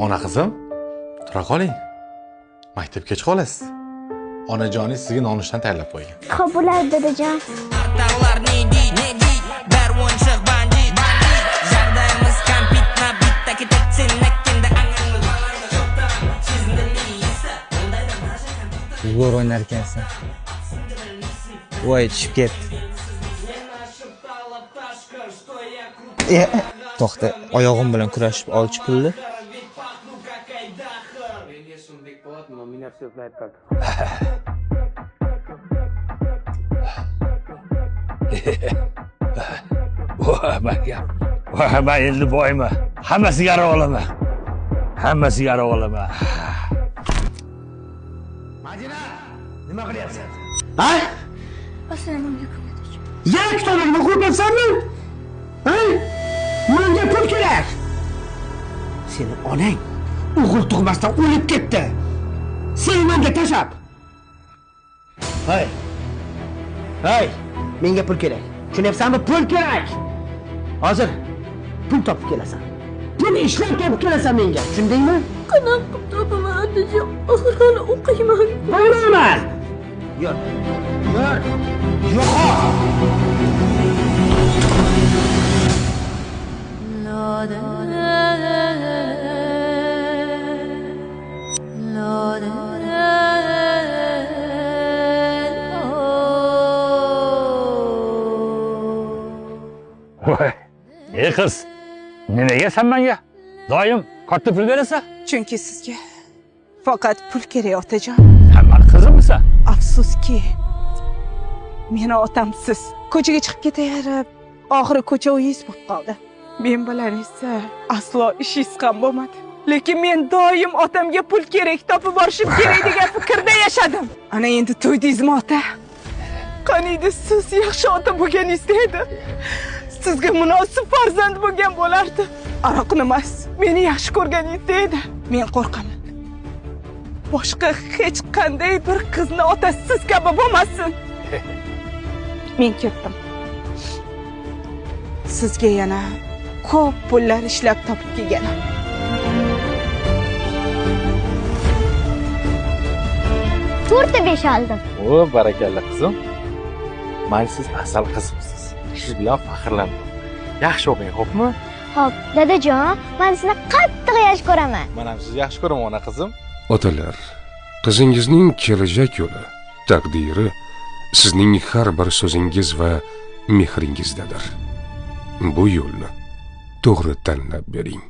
Ona qizim, tura qoling. Maktabga kech qolasiz. Onajoningiz sizga nonushtan tayyorlab qo'ygan. Xo'p bo'ladi, dadajon. Zo'r o'ynar ekansan. Voy, tushib ketdi. To'xta, oyog'im bilan kurashib olchi pulni. Voy, men endi boyman. Hammasiga arava olaman. Hammasiga arava olaman. Madina, nima qilyapsan? Ha? Assalomu alaykum, dadajon. Yana kitobingni o'qiyapsanmi? Ha? Menga pul kerak. Seni onang o'g'il tug'masdan o'lib ketdi. Sen menga tashlab. Hey. Hey, menga pul kerak. Tushunyapsanmi? Pul kerak. Hozir pul topib kelasan. Pul ishlab topib kelasan menga. Tushundingmi? Qanaqa qilib topaman, otajon? Axir hali o'qiyman. Bilmayman. Yur. Yur. Yo'qol. Voy, ey qiz, nimaga sen menga doim katta pul berasan? Chunki sizga faqat pul kerak, otajon. Sen meni qizimmisan? Afsuski, meni otamsiz. Ko'chaga chiqib ketaverib, oxiri ko'cha uyingiz bo'lib qoldi. Men bilan esa aslo ishingiz ham bo'lmadi. Lekin men doim otamga pul kerak, topib borishim kerak degan fikrda yashadim. Ana endi to'ydingizmi, ota? Qaniydi siz yaxshi ota bo'lganingizda edi. Sizga munosib farzand bo'lgan bo'lardi. Aroqni emas, meni yaxshi ko'rganingizda edi. Men qo'rqaman. Boshqa hech qanday bir qizni otasi siz kabi bo'lmasin. Men ketdim. Sizga yana ko'p pullar ishlab topib kelganim. To'rtta 5 oldim. O, barakalla qizim. Mayli, siz asal qizimsiz. Siz bilan faxrlanaman. Yaxshi o'qing, xo'pmi? Xo'p, dadajon, men sizni qattiq yaxshi ko'raman. Men ham sizni yaxshi ko'raman, ona qizim. Otalar, qizingizning kelajak yo'li, taqdiri sizning har bir so'zingiz va mehringizdadir. Bu yo'lni to'g'ri tanlab bering.